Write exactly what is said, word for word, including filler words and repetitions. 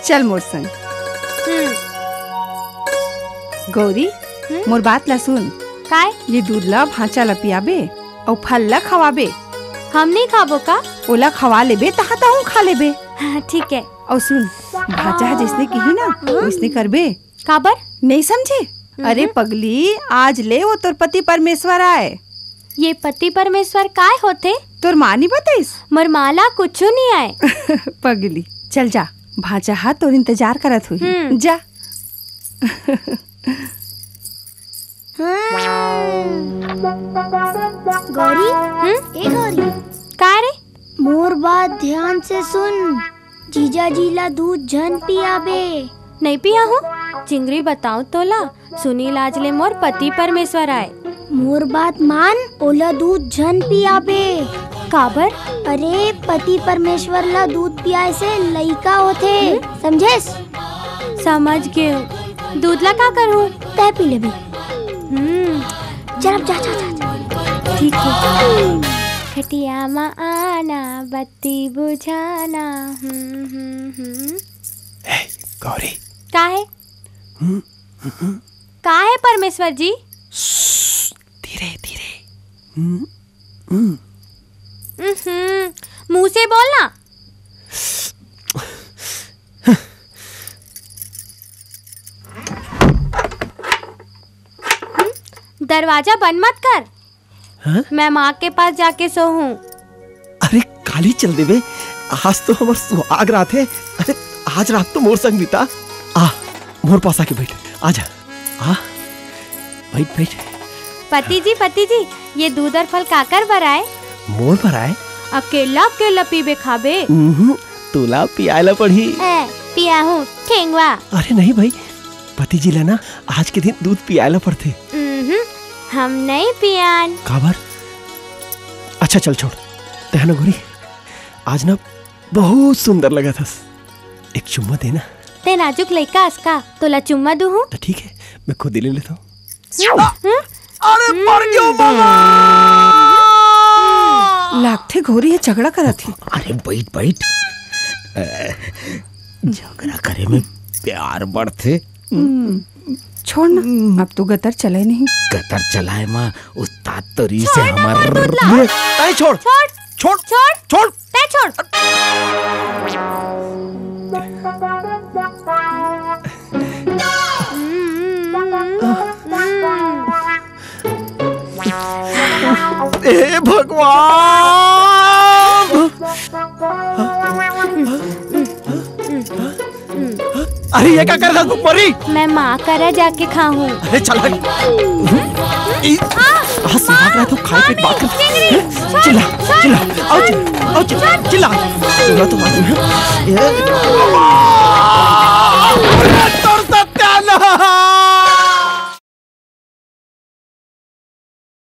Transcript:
चल मोर संग। हम्म। गौरी, हम्म? मोर बात ला सुन। काय? ये दूध ला भांचा ला पियाबे, अउ फल ला खवाबे। हम नहीं खाबो का? ओला खवा लेबे, तहाँ तहूँ खा लेबे। हाँ, ठीक है। अउ सुन, भांचा ह जइसने किही ना, हम्म। वइसने करबे। काबर? नहीं समझे? हम्म। अरे पगली, आज ले वो तोर पति परमेश्वर आय। ये पति परमेश्वर काय होथे? तोर माँ नी बताइस? मोर माँ ला कुछु नी आय। पगली, चल जा, भांचा हा तोर इंतजार करत होही। हम्म। जा। गौरी, हम्म? ए गौरी। का रे? मोर बात ध्यान से सुन। जीजा जी ला दूध झन पियाबे। नहीं पिया हूँ। चिंगरी बताऊं तोला, सुनील आज ले मोर पति परमेश्वर आय। मोर बात मान, ओला दूध झन पियाबे। काबर? अरे, पति परमेश्वर ला दूध पियाए से लइका होथे, हम्म? समझेस? समझ गेंव। दूध ला का करहूँ? तैं पी लेबे। हम्म। चल अब जा, जा, जा, जा। ठीक है। खटिया मा आना, बत्ती बुझाना। हम्म, हम्म, हम्म। ए, गौरी। का है? हम्म, हम्म। का है परमेश्वर जी? श्श्श, धीरे, धीरे। हम्म, हम्म। हम्म, मुंह से बोलना। दरवाजा बंद मत कर। हाँ? मैं माँ के पास जाके सोहूँ। अरे, काली चल देबे, आज तो हमर सुहाग रात है। अरे, आज रात तो मोर संग बिता। आ, मोर पास आके बैठ, आजा। आ, बैठ, बैठ। पति जी, पति जी, ये दूध और फल काकर बर आय? मोर बर आय। अकेला, अकेला पीबे खाबे? उहुं, तोला पियाए ला पड़ही। ए, पियाहूँ, ठेंगवा। अरे नहीं भाई, पति जी ला ना आज के दिन दूध पियाए ला पड़थे। उहुं, हम नहीं पियान। काबर? अच्छा चल छोड़, तैं ना गोरी, आज ना बहुत सुंदर लगत हस, एक चुम्मा दे ना। तैं नाजुक लइका अस का, तोला चुम्मा दूहूं? तो ठीक है, मैं खुद ही ले लेता हूँ। हम्म? अरे मर गयो बाबा। लागथे घोरी हे झगड़ा करत हे। अरे बैठ बैठ। अ, झगड़ा करे में प्यार बढ़थे। हम्म, छोड़ ना, अब तो गतर चले नहीं। गतर चलाए मा उस्ताद तो रीस हे हमर। तैं छोड़। छोड़। छोड़। छोड़। छोड़। तैं छोड़। हे भगवान। अरे ये का कर रहा तू परी? मैं माँ करा जाके खाहूँ। अरे चल हट। ई, आ, आज सुहाग रात हो, खाए पेट बात कर। चिंगरी, छोड़, चिल्ला, छोड़, चिल्ला, आओ चिल्ला, आओ चिल्ला, चिल्ला। पूरा तो मार दूँ। अरे तोर सत्यानाश।